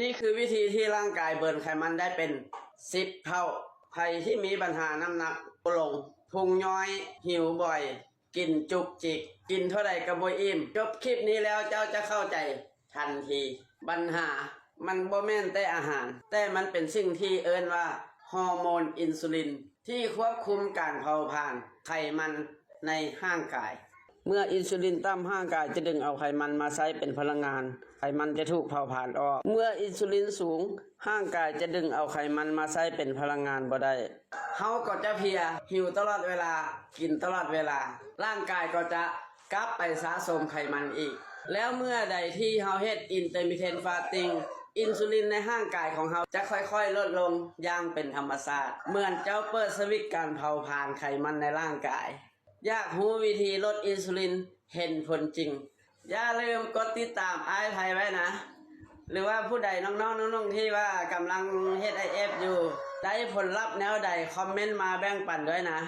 ນີ້ຄືວິທີທີ່ຮ່າງກາຍເບີນໄຂມັນໄດ້ເປັນສິບເທົ່າ. ໃຜທີ່ມີບັນຫານ້ຳໜັກບໍ່ລົງ, ພຸງຍ້ອຍ, ຫິວບ່ອຍ, ກິນຈຸກຈິກ, ກິນເທົ່າໃດກໍບໍ່ອີ່ມ. ຈົບຄລິບນີ້ແລ້ວເຈົ້າຈະເຂົ້າໃຈທັນທີ. ບັນຫາມັນບໍ່ແມ່ນແຕ່ອາຫານ, ແຕ່ມັນເປັນສິ່ງທີ່ເອີ້ນວ່າຮໍໂມນອິນຊູລິນ ທີ່ຄວບຄຸມການເຜົາຜານໄຂມັນໃນຮ່າງກາຍ. ເມື່ອອິນຊູລິນຕ່ຳ, ຮ່າງກາຍຈະດຶງເອົາໄຂມັນມາໃຊ້ເປັນພະລັງງານ. ໄຂມັນຈະຖືກເຜົາຜານອອກ. ເມື່ອອິນຊູລິນສູງ, ຮ່າງກາຍຈະດຶງເອົາໄຂມັນມາໃຊ້ເປັນພະລັງງານບໍ່ໄດ້. ເຮົາກໍຈະເພຍ, ຫິວຕະຫຼອດເວລາ, ກິນຕະຫຼອດເວລາ. ຮ່າງກາຍກໍຈະກັບໄປສະສົມໄຂມັນອີກ. ແລ້ວເມື່ອໃດທີ່ເຮົາເຮັດ intermittent fasting, ອິນຊູລິນໃນຮ່າງກາຍຂອງເຮົາຈະຄ່ອຍໆລົດລົງຢ່າງເປັນທຳມະຊາດ, ເໝືອນເຈົ້າເປີດສະວິດການເຜົາຜານໄຂມັນໃນຮ່າງກາຍ. ຢາກຮູ້ວິທີລົດອິນຊູລິນເຫັນຜົນຈິງ? ຢ່າລືມກົດຕິດຕາມອ້າຍໄພໄວ້ນະ ຫຼືວ່າຜູ້ໃດນ້ອງໆນຸ່ງໆທີ່ວ່າກຳລັງເຮັດໄອເອັຟຢູ່ ໄດ້ຜົນລັບແນວໃດ ຄອມເມັນມາແບ່ງປັນດ້ວຍນະ.